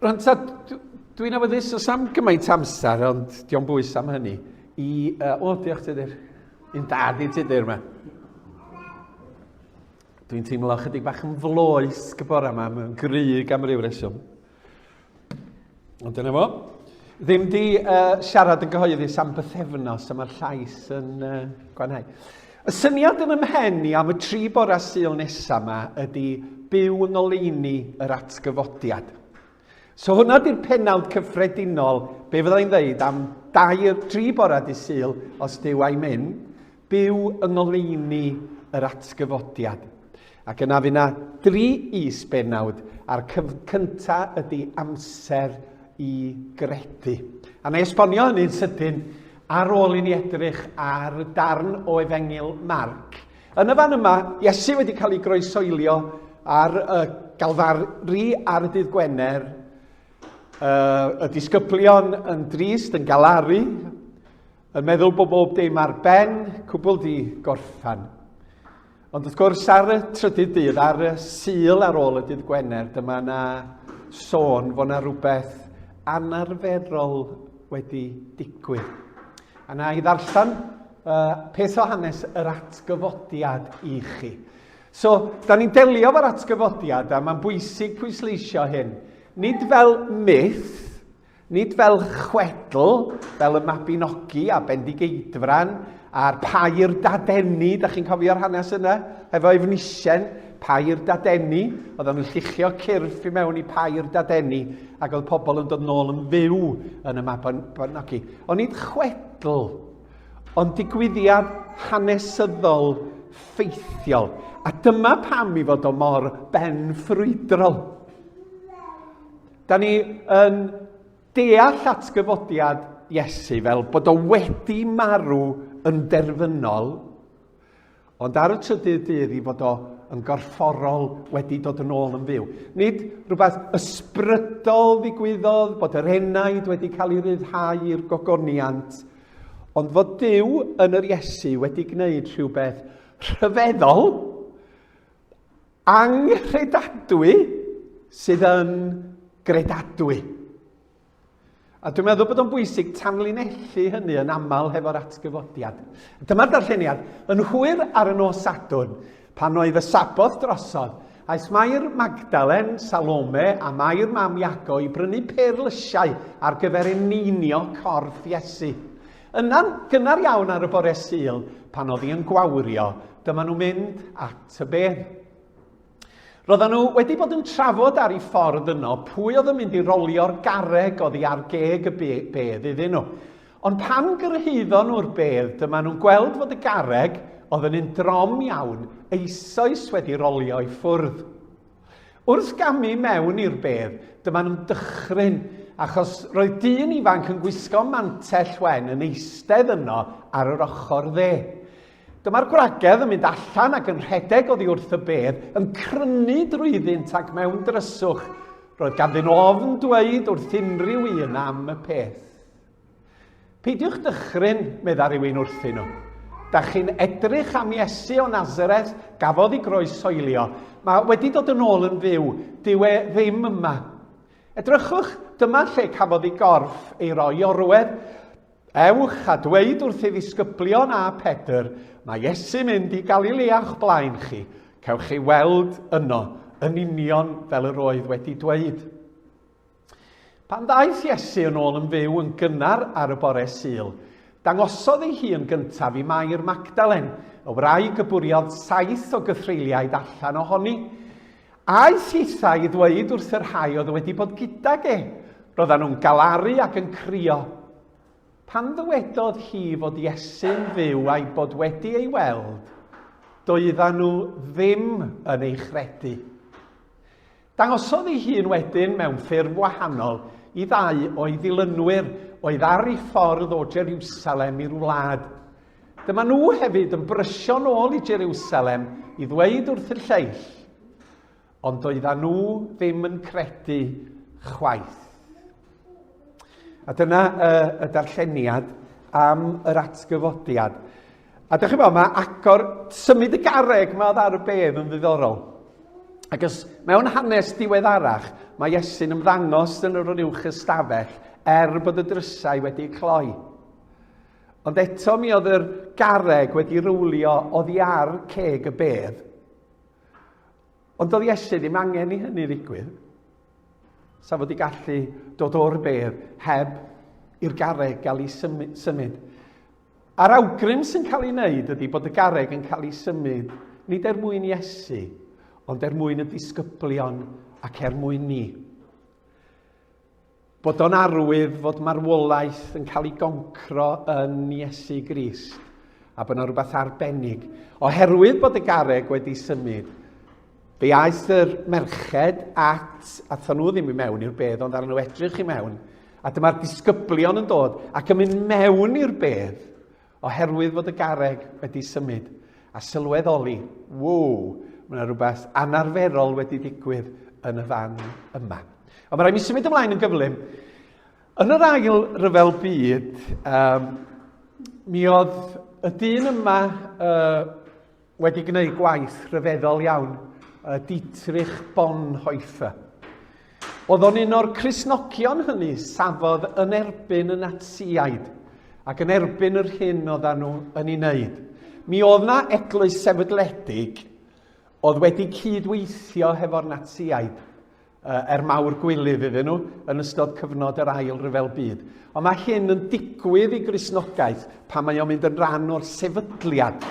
Rwan ta, dwi'n awyddus os am gymaint amser, ond diolch bwys am hynny, i... Uh, o, diolch Tudur. Un da di Tudur yma. Dwi'n teimlo chydig bach yn floes y bore yma, mae'n gryg am ryw reswm. Ond dyna fo. Ddim di uh, siarad yn gyhoeddus am bythefnos, a mae'r llais yn uh, gwanhau. Y syniad yn ymhen i am y tri bora Sul nesaf yma ydy byw yng ngoleuni yr atgyfodiad. So hwnna di'r penawd cyffredinol, be fydda i'n dweud am dair, tri bora di Sul, os Duw a'i mynd, byw yng ngoleuni yr atgyfodiad. Ac yna fydd 'na dri is-bennawd, a'r cynta ydy amser i gredu. A na i esbonio hynny'n sydyn ar ôl i ni edrych ar darn o Efengyl Marc. Yn y fan yma, Iesu wedi cael ei groesoelio ar y Galfari ar y dydd Gwener, y disgyblion yn drist, yn galaru, yn meddwl bod bob dim ar ben, cwbl di gorffan. Ond wrth gwrs, ar y trydydd dydd, ar y Sul ar ôl y dydd Gwener, dyma na sôn fod na rhywbeth anarferol wedi digwydd. A na i ddarllen uh, peth o hanes yr atgyfodiad i chi. So, da ni'n delio efo'r atgyfodiad, a mae'n bwysig pwysleisio hyn. Nid fel myth, Nid fel chwedl, fel y Mabinogi a Bendigeidfran a'r pair dadeni, da chi'n cofio'r hanes yna? Efo Efnisien, pair dadeni, oedden nhw'n lluchio cyrff i mewn i pair dadeni ac oedd pobl yn dod nôl yn fyw yn y Mabinogi. Ond nid chwedl, ond digwyddiad hanesyddol ffeithiol. A dyma pam i fod o mor benffrwydrol. Da ni yn deall atgyfodiad Iesu fel bod o wedi marw yn derfynol, ond ar y trydydd dydd i fod o yn gorfforol wedi dod yn ôl yn fyw. Nid rhywbeth ysbrydol ddigwyddodd, bod yr enaid wedi cael ei ryddhau i'r gogoniant, ond fod Duw yn yr Iesu wedi gwneud rhywbeth rhyfeddol, Anghredadwy sydd yn gredadwy. A dwi'n meddwl bod o'n bwysig tanlinellu hynny yn aml hefo'r atgyfodiad. Dyma'r darlleniad. Yn hwyr ar y nos Sadwrn, pan oedd y Saboth drosodd, aeth Mair Magdalen, Salome a Mair mam Iago i brynu perlysiau ar gyfer eneinio corff Iesu. Yna'n gynnar iawn ar y bore Sul, pan oedd hi yn gwawrio, dyma nhw'n mynd at y bedd. Roedden nhw wedi bod yn trafod ar ei ffordd yno pwy oedd yn mynd i rolio'r garreg oddi ar geg y bedd iddyn nhw. Ond pan gyrhaeddon nhw'r bedd, dyma nhw'n gweld fod y garreg, oedd yn un drom iawn, eisoes wedi rolio i ffwrdd. Wrth gamu mewn i'r bedd, dyma nhw'n dychryn, achos roedd dyn ifanc yn gwisgo mantell wen yn eistedd yno ar yr ochr dde. Dyma'r gwragedd yn mynd allan ac yn rhedeg oddi wrth y bedd, yn crynu drwyddynt ac mewn dryswch. Roedd ganddyn ofn dweud wrth unrhyw un am y peth. Peidiwch dychryn, medda rhywun wrthyn nhw. Da chi'n edrych am Iesu o Nazareth, gafodd ei groesoelio. Mae wedi dod yn ôl yn fyw, dyw e ddim yma. Edrychwch, dyma lle cafodd ei gorff ei roi orwedd. Ewch a dweud wrth ei ddisgyblion a Pedr, mae Iesu'n mynd i Galilea o'ch blaen chi. Cewch ei weld yno, yn union fel yr oedd wedi dweud. Pan ddaeth Iesu yn ôl yn fyw yn gynnar ar y bore Sul, dangosodd ei hun gyntaf i Mair Magdalen, y wraig y bwriodd saith o gythreuliaid allan ohoni. Aeth hithau i ddweud wrth y rhai oedd wedi bod gydag e. Roedden nhw'n galaru ac yn crio. Pan ddywedodd hi fod Iesu'n fyw a'i bod wedi ei weld, doedden nhw ddim yn ei chredu. Dangosodd ei hun wedyn mewn ffurf wahanol i ddau o'i ddilynwyr oedd ar ei ffordd o Jeriwsalem i'r wlad. Dyma nhw hefyd yn brysio nôl i Jeriwsalem i ddweud wrth y lleill, ond doedda nhw ddim yn credu chwaith. A dyna y, y darlleniad am yr atgyfodiad. A dych chi'n meddwl, mae agor, symud y garreg mae oedd ar y bedd yn ddiddorol. Ac os mewn hanes diweddarach, mae Iesu'n ymddangos yn yr uwch ystafell er bod y drysau wedi cloi. Ond eto mi oedd yr garreg wedi rwlio oddi ar ceg y bedd. Ond doedd Iesu ddim angen i hynny ddigwydd. Sa fod i gallu dod o'r bedd heb i'r garreg gael ei symud. A'r awgrym sy'n cael ei wneud ydy bod y garreg yn cael ei symud nid er mwyn Iesu, ond er mwyn y disgyblion ac er mwyn ni. Bod o'n arwydd fod marwolaeth yn cael ei goncro yn Iesu Grist a bod yna rhywbeth arbennig. Oherwydd bod y garreg wedi symud, fe aeth yr merched at, athon nhw ddim i mewn i'r bedd, ond ar nhw edrych i mewn, A dyma'r disgyblion yn dod ac yn mynd mewn i'r bedd oherwydd fod y garreg wedi symud a sylweddoli, wow, mae yna rhywbeth anarferol wedi digwydd yn y fan yma. Ond mae rhaid mi symud ymlaen yn gyflym. Yn yr ail ryfel byd, um, mi oedd y dyn yma uh, wedi gwneud gwaith rhyfeddol iawn, Dietrich Bonhoeffer. Oedd o'n un o'r Cristnogion hynny safodd yn erbyn y Natsïaid ac yn erbyn yr hyn oedden nhw yn ei wneud. Mi oedd na eglwys sefydledig oedd wedi cydweithio hefo'r Natsïaid. er mawr gwilydd iddyn nhw yn ystod cyfnod yr Ail Ryfel Byd. Ond mae hyn yn digwydd i Gristnogaeth pan mae o'n mynd yn rhan o'r sefydliad.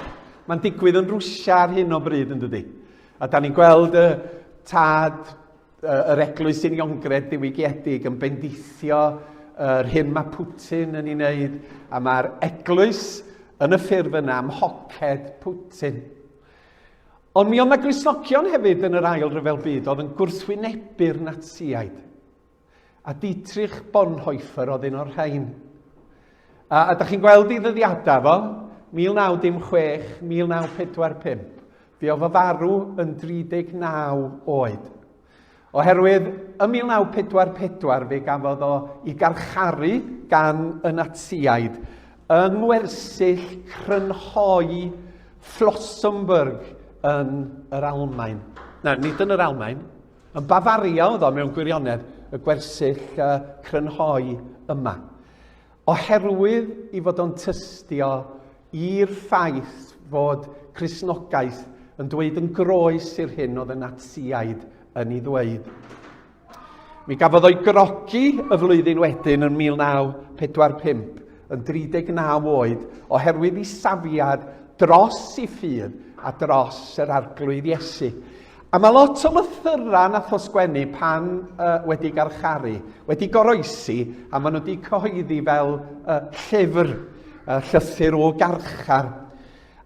Mae'n digwydd yn Rwsia ar hyn o bryd yn dydy. A da ni'n gweld y tad yr Eglwys Uniongred ddiwygiedig yn bendithio yr hyn mae Putin yn ei wneud, a mae'r Eglwys yn y ffurf yna ym mhoced Putin. Ond mi oedd 'na Gristnogion hefyd yn yr Ail Ryfel Byd oedd yn gwrthwynebu'r Natsïaid. A Dietrich Bonhoeffer oedd un o'r rhain. A, a da chi'n gweld ei ddyddiadau fo, 1916, 1945. Fe oedd o farw yn 39 oed. Oherwydd ym 1944 fe gafodd o i garcharu gan y Natsïaid yng ngwersyll crynhoi Flossenburg yn yr Almaen. Na, nid yn yr Almaen, yn Bafaria oedd o mewn gwirionedd, y gwersyll uh, crynhoi yma. Oherwydd i fod o'n tystio i'r ffaith fod Cristnogaeth yn dweud yn groes i'r hyn oedd y Natsïaid yn ei ddweud. Mi gafodd o'i grogi y flwyddyn wedyn yn 1945, yn 39 oed, oherwydd ei safiad dros ei ffydd a dros yr arglwydd Iesu. A mae lot o lythyrau nath o sgwennu pan uh, wedi garcharu, wedi goroesi, a maen nhw wedi cyhoeddi fel uh, llyfr, uh, llythyr o garchar.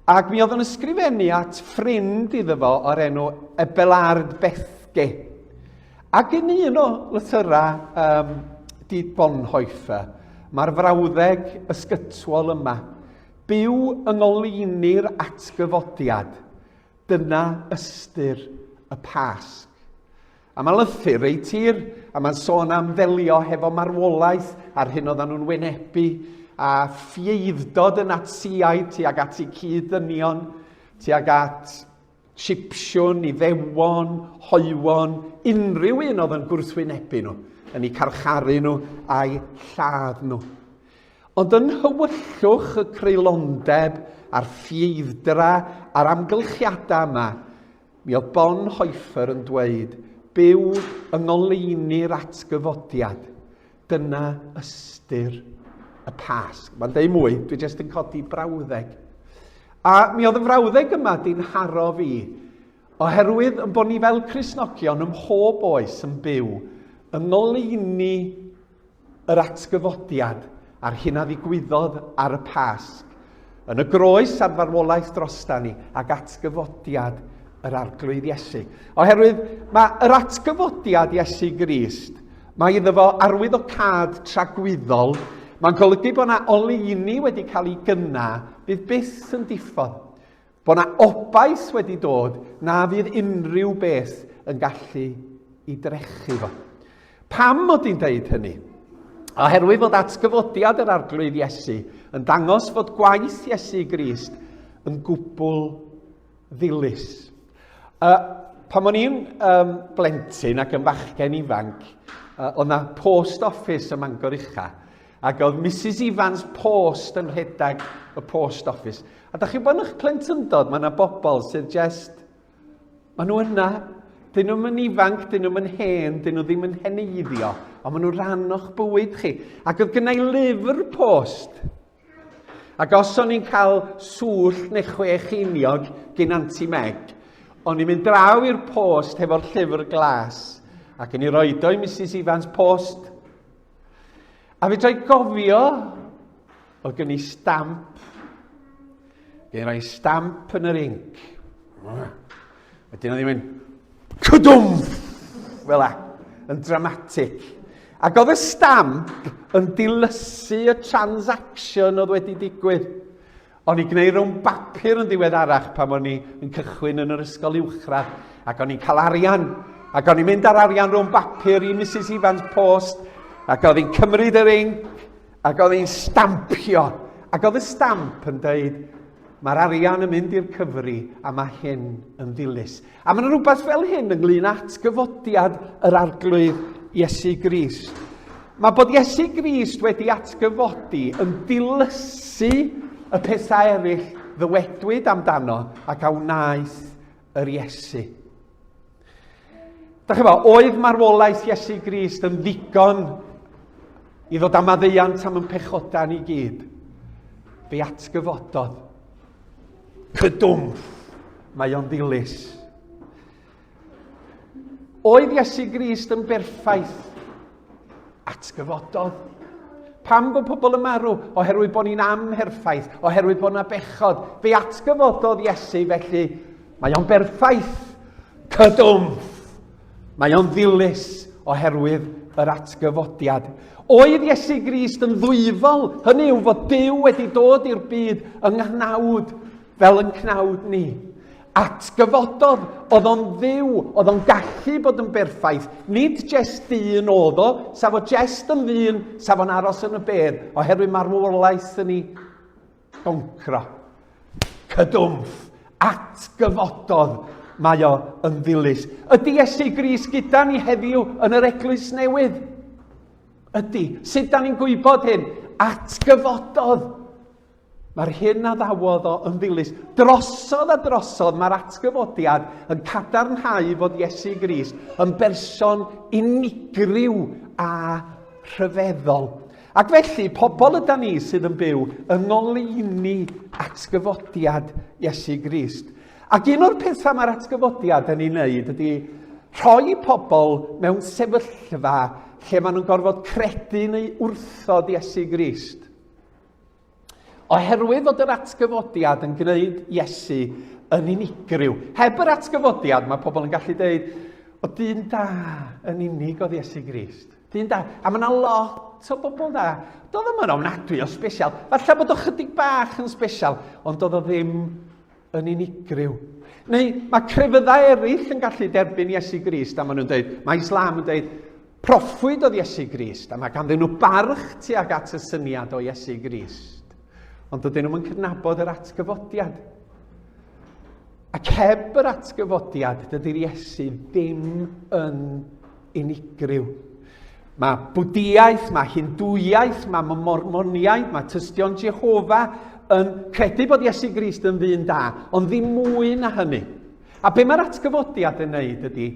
Ac mi oedd o'n ysgrifennu at ffrind iddo fo o'r enw Ebelard Bethge. Ac yn un o lythyrau um, Did Bonhoeffer, mae'r frawddeg ysgytwol yma, byw yng ngoleuni'r atgyfodiad, Dyna ystyr y Pasg. A mae lythyr reit hir, a mae'n sôn am ddelio hefo marwolaeth a'r hyn oedden nhw'n wynebu, a ffieiddod y Natsïaid tuag at eu cyd-ddynion, tuag at Sipsiwn, Iddewon, hoywon, unrhyw un oedd yn gwrthwynebu nhw, yn eu carcharu nhw a'u lladd nhw. Ond yn nhywyllwch y creulondeb a'r ffieidd-dra a'r amgylchiadau yma, mi oedd Bonhoeffer yn dweud, byw yng ngoleuni'r atgyfodiad. Dyna ystyr y Pasg. Mae'n deud mwy, dwi jyst yn codi brawddeg. A mi oedd y frawddeg yma di'n haro fi, oherwydd yn bod ni fel Cristnogion ym mhob oes yn byw yng ngoleuni yr atgyfodiad a'r hyn a ddigwyddodd ar y Pasg, yn y groes a'r farwolaeth drosta ni, ac atgyfodiad yr Arglwydd Iesu. Oherwydd mae yr atgyfodiad Iesu Grist, mae iddo fo arwyddocâd tragwyddol, mae'n golygu bod yna oleuni wedi cael ei gynna, bydd byth yn diffodd. Bod 'na obaith wedi dod na fydd unrhyw beth yn gallu i drechu fo. Pam mod i'n deud hynny? Oherwydd fod atgyfodiad yr Arglwydd Iesu yn dangos fod gwaith Iesu Grist yn gwbl ddilys. Uh, Pan o'n i'n um, blentyn ac yn fachgen ifanc, oedd na post office ym Mangor Ucha, ac oedd Mrs Evans Post yn rhedeg y post office. A da chi'n bod yn eich plentyndod, mae yna bobl sydd just Maen nhw yna. Dyn nhw'm yn ifanc, dyn nhw'm yn hen, dyn nhw ddim yn heneiddio, ond maen nhw rhan o'ch bywyd chi. Ac oedd gennau lyfr post. Ac os o'n i'n cael swll neu chwe cheiniog gyn Anti Meg, o'n i'n mynd draw i'r post hefo'r llyfr glas ac yn ei roed o i Mrs Evans Post. A fi droi gofio Oedd gen i stamp. Gen i roi stamp yn yr inc. Wedyn oedd hi'n mynd, cwdwm! Fel a, yn dramatic. Ac oedd y stamp yn dilysu y transaction oedd wedi digwydd. O'n i'n gwneud rhwng bapur yn ddiweddarach pan o'n i yn cychwyn yn yr ysgol uwchradd ac o'n i'n cael arian ac o'n i'n mynd ar arian rhwng bapur i Mrs Evans Post ac oedd hi'n cymryd yr inc Ac oedd hi'n stampio. Ac oedd y stamp yn dweud, mae'r arian yn mynd i'r cyfri a mae hyn yn ddilys. A mae'n rhywbeth fel hyn ynglyn â atgyfodiad yr arglwydd Iesu Grist. Mae bod Iesu Grist wedi atgyfodi yn dilysu y pethau eraill ddywedwyd amdano ac a wnaeth yr Iesu. Da chi fo, oedd marwolaeth Iesu Grist yn ddigon i ddod â maddeuant am yn pechodau ni gyd? Fe atgyfododd. Cydwmff, mae o'n ddilys. Oedd Iesu Grist yn berffaith? Atgyfododd. Pam bod pobl yn marw? Oherwydd bod ni'n amherffaith, oherwydd bod yna bechod. Fe atgyfododd Iesu, felly mae o'n berffaith. Cydwmff! Mae o'n ddilys oherwydd yr atgyfodiad. Oedd Iesu Grist yn ddwyfol, hynny yw fod Duw wedi dod i'r byd yng nghnawd fel yn cnawd ni. Atgyfododd, oedd o'n dduw, oedd o'n gallu bod yn berffaith. Nid jest dyn oedd o, sa fo jest yn ddyn, sa fo'n aros yn y bedd, oherwydd marwolaeth yn ei goncro. Cydwmff, atgyfododd, mae o yn ddilys. Ydy Iesu Grist gyda ni heddiw yn yr eglwys newydd? Ydy. Sut da ni'n gwybod hyn? Atgyfododd. Mae'r hyn a ddawodd o yn ddilys. Drosodd a drosodd mae'r atgyfodiad yn cadarnhau fod Iesu Grist yn berson unigryw a rhyfeddol. Ac felly, pobl yda ni sydd yn byw yng ngoleuni atgyfodiad Iesu Grist. Ac un o'r pethau mae'r atgyfodiad yn ei wneud ydy rhoi pobl mewn sefyllfa lle maen nhw'n gorfod credu neu wrthod Iesu Grist. Oherwydd fod yr atgyfodiad yn gwneud Iesu yn unigryw. Heb yr atgyfodiad, mae pobl yn gallu dweud, o dyn da yn unig oedd Iesu Grist. Dyn da. A mae yna lot o bobl da. Doedd o'm yn ofnadwy o special. Falle bod o chydig bach yn special, ond doedd o ddim yn unigryw. Neu mae crefyddau eraill yn gallu derbyn Iesu Grist a maen nhw'n dweud, mae Islam yn dweud, proffwyd oedd Iesu Grist a mae ganddyn nhw barch tuag at y syniad o Iesu Grist. Ond dydyn nhw'n cydnabod yr atgyfodiad. Ac heb yr atgyfodiad, dydy'r Iesu ddim yn unigryw. Mae Bwdiaeth, mae Hindwiaeth, mae Mormoniaid, mae Tystion Jehofa yn credu bod Iesu Grist yn ddyn da, ond ddim mwy na hynny. A be mae'r atgyfodiad yn neud ydy,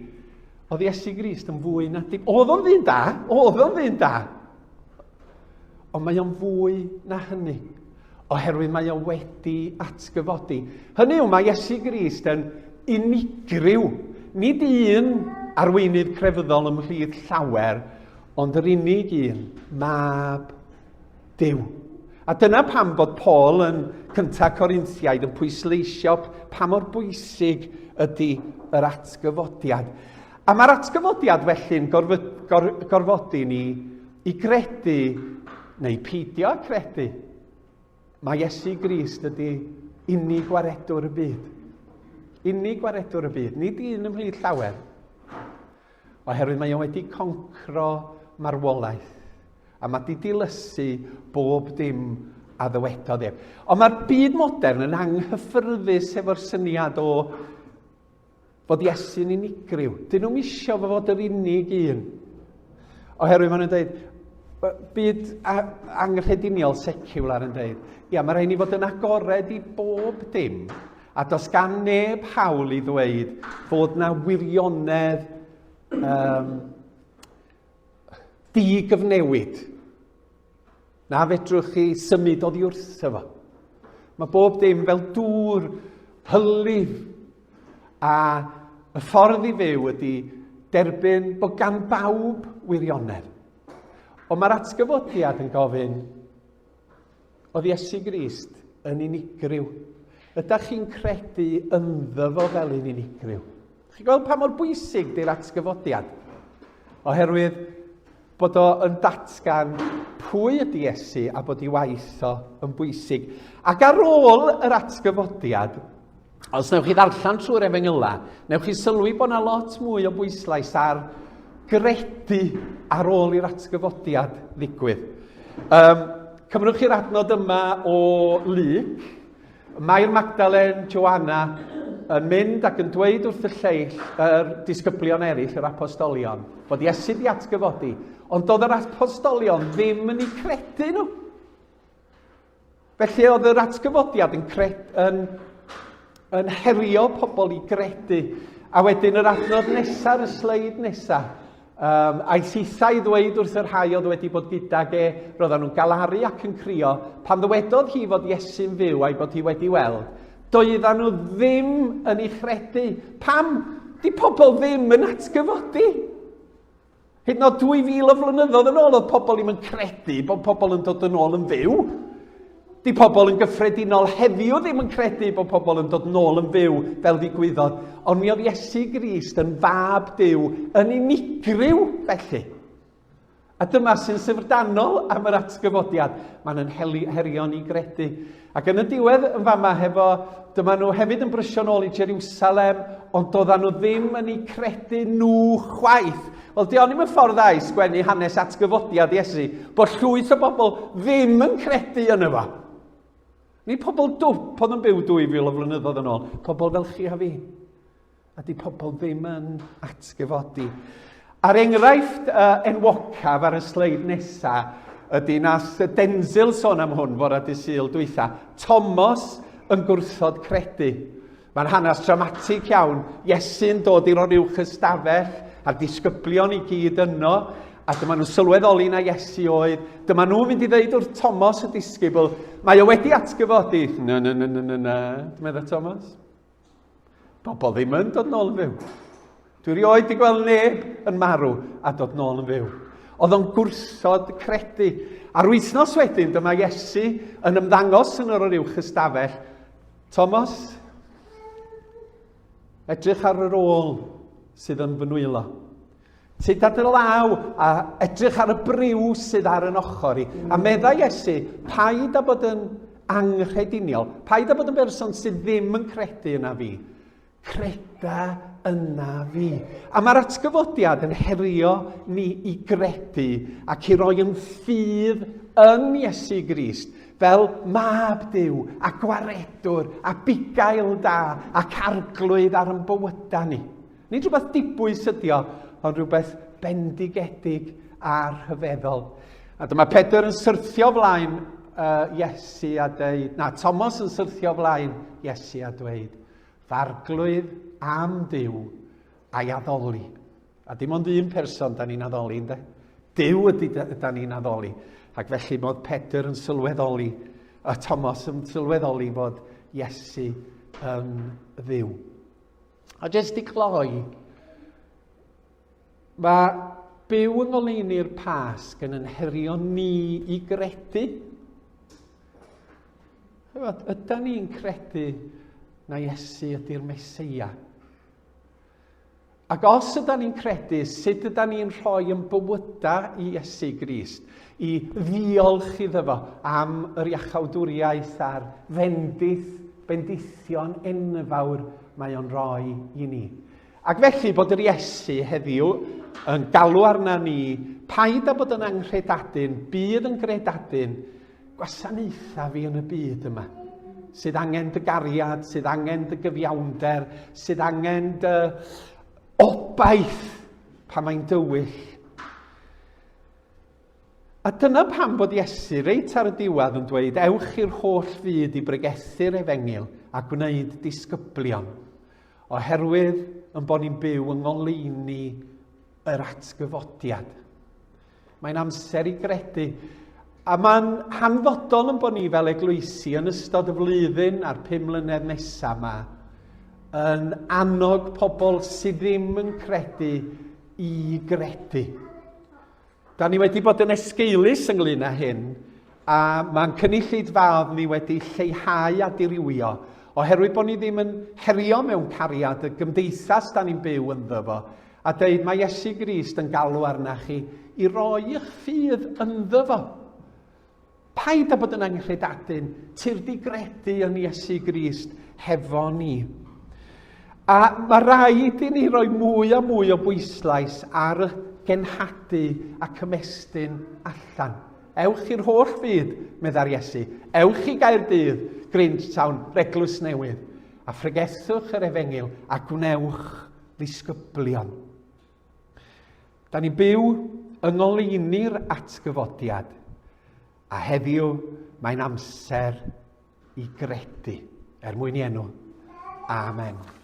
oedd Iesu Grist yn fwy na dim. Oedd o'n ddyn da, oedd o'n ddyn da. Ond mae o'n fwy na hynny, oherwydd mae o wedi atgyfodi. Hynny yw, mae Iesu Grist yn unigryw. Nid un arweinydd crefyddol ymhlith llawer, ond yr unig un, mab Duw. A dyna pam bod Paul yn cyntaf Corinthiaid yn pwysleisio pa mor bwysig ydy yr atgyfodiad. A mae'r atgyfodiad felly'n gorfod, gor, gorfodi ni I gredu neu peidio â credu, mae Iesu Grist ydy unig waredwr y byd. Unig waredwr y byd, nid un ymhlith llawer. Oherwydd mae o wedi concro marwolaeth a mae di dilysu bob dim a ddywedodd ef. Ond mae'r byd modern yn anghyffyrddus efo'r syniad o Fod Iesu'n unigryw. Dyn nhw'n isio fo fod yr unig un. Oherwydd maen nhw'n dweud, byd anghrediniol seciwlar yn dweud, ia, mae rhaid ni fod yn agored i bob dim, a does gan neb hawl i ddweud fod na wirionedd um, di-gyfnewid. Na fedrwch chi symud oddi wrtho fo. Mae bob dim fel dŵr hylif. A y ffordd i fyw ydy derbyn bod gan bawb wirionedd. Ond mae'r atgyfodiad yn gofyn, oedd Iesu Grist yn unigryw? Ydych chi'n credu ynddo fo fel un unigryw? Chi'n gweld pa mor bwysig di'r atgyfodiad? Oherwydd bod o yn datgan pwy ydy Iesu a bod ei waith o yn bwysig. Ac ar ôl yr atgyfodiad, os newch chi ddarllen trwy'r efengyla, newch chi sylwi bod yna lot mwy o bwyslais ar gredu ar ôl i'r atgyfodiad ddigwydd. Um, cymrwch chi'r adnod yma o Luc, Mair Magdalen, Joanna, yn mynd ac yn dweud wrth y lleill, yr disgyblion eraill, yr apostolion, bod Iesu di atgyfodi, ond doedd yr apostolion ddim yn eu credu nhw. Felly oedd yr atgyfodiad yn, cred, yn, yn herio pobl i gredu. A wedyn yr adnod nesaf, y sleid nesaf, Um, aeth Isa i ddweud wrth y rhai oedd wedi bod gydag e, roedden nhw'n galaru ac yn crio, pan ddywedodd hi fod Iesu'n fyw a'i bod hi wedi weld, doedden nhw ddim yn ei chredu. Pam? Di pobl ddim yn atgyfodi. Hyd yn oed 2000 o flynyddoedd yn ôl oedd pobl ddim yn credu bod pobl yn dod yn ôl yn fyw. Di pobl yn gyffredinol heddiw ddim yn credu bod pobl yn dod nôl yn fyw fel ddigwyddodd, ond mi oedd Iesu Grist yn fab Duw yn unigryw felly. A dyma sy'n syfrdanol am yr atgyfodiad. Mae'n yn herio ni gredu. Ac yn y diwedd yn fama hefo, dyma nhw hefyd yn brysio nôl i Jerusalem, ond doedden nhw ddim yn eu credu nhw chwaith. Wel, di o'n i'm yn ffordd dda i sgwennu hanes atgyfodiad Iesu, bod llwyth o bobl ddim yn credu yn efo. Ni pobl dwp oedd yn byw 2000 o flynyddoedd yn ôl, pobl fel chi a fi. A di pobl ddim yn atgyfodi. A'r enghraifft uh, enwocaf ar y sleid nesaf ydy nas Denzil sôn am hwn fore dy Sul dwytha. Thomas yn gwrthod credu. Mae'n hanes dramatig iawn. Iesu'n dod i'r oruwch ystafell, a'r disgyblion i gyd yno, a dyma nhw'n sylweddoli na Iesu oedd. Dyma nhw'n mynd i ddeud wrth Thomas y disgybl, mae o wedi atgyfodi. Na, na, na, na, na, na, dwi'n meddwl Thomas. Pobl ddim yn dod nôl yn fyw. Dwi rioed wedi gweld neb yn marw a dod nôl yn fyw. Oedd o'n gwrthod credu. A'r wythnos wedyn, dyma Iesu yn ymddangos yn yr uwch ystafell Thomas, edrych ar yr ôl sydd yn fy nwylo. Tyd ar dy law a edrych ar y briw sydd ar yn ochr i. A meddai Iesu, paid â bod yn anghrediniol, paid â bod yn berson sydd ddim yn credu yna fi. Creda yna fi. A mae'r atgyfodiad yn herio ni i gredu ac i roi yn ffydd yn Iesu Grist fel mab Duw a gwaredwr a bugail da ac arglwydd ar yn bywydau ni. Nid rhywbeth dibwys ydi o, ond rhywbeth bendigedig a rhyfeddol. A dyma Pedr yn syrthio flaen uh, Iesu a dweud, na, Thomas yn syrthio flaen Iesu a dweud, F'arglwydd am Duw a'i addoli. A dim ond un person da ni'n addoli, ynddo? Duw ydy da ni'n addoli. Ac felly modd Pedr yn sylweddoli, a Thomas yn sylweddoli fod Iesu yn ddiw. A jyst i gloi, mae byw yng ngoleuni'r Pasg yn yn herio ni i gredu. Chymod, ydy ni'n credu na Iesu ydy'r Meseia? Ac os ydy ni'n credu, sut ydy ni'n rhoi yn bywydau i Iesu Grist, i ddiolch iddo fo am yr iachawdwriaeth a'r fendith, bendithion enfawr mae o'n rhoi i ni. Ac felly bod yr Iesu heddiw yn galw arna ni, paid â bod yn anghredadun, bydd yn gredadun, Gwasanaetha fi yn y byd yma. sydd angen dy gariad, sydd angen dy gyfiawnder, sydd angen dy obaith pan mae'n dywyll. A dyna pam bod Iesu reit ar y diwedd yn dweud, ewch i'r holl fyd i bregethu'r efengyl a gwneud disgyblion, oherwydd yn bod ni'n byw yng ngoleuni yr atgyfodiad. Mae'n amser i gredu. A mae'n hanfodol yn bod ni fel eglwysi yn ystod y flwyddyn a'r 5 mlynedd nesaf yma yn annog pobl sydd ddim yn credu i gredu. Da ni wedi bod yn esgeulus ynglyn â hyn, a mae'n cynulleidfaodd ni wedi lleihau a dirywio, oherwydd bod ni ddim yn herio mewn cariad y gymdeithas da ni'n byw ynddo fo, a deud mae Iesu Grist yn galw arna chi i roi eich ffydd ynddo fo. Paid â bod yn anghredadun, tyrd i gredu yn Iesu Grist hefo ni. A mae rhaid i ni roi mwy a mwy o bwyslais ar y genhadu ac ymestyn allan. Ewch i'r holl fyd, meddai'r Iesu. Ewch i Gaerdydd, Grangetown, Reglwys Newydd, a phregethwch yr efengyl a gwnewch ddisgyblion. Da ni'n byw yng ngoleuni'r atgyfodiad, a heddiw mae'n amser i gredu er mwyn i enw. Amen.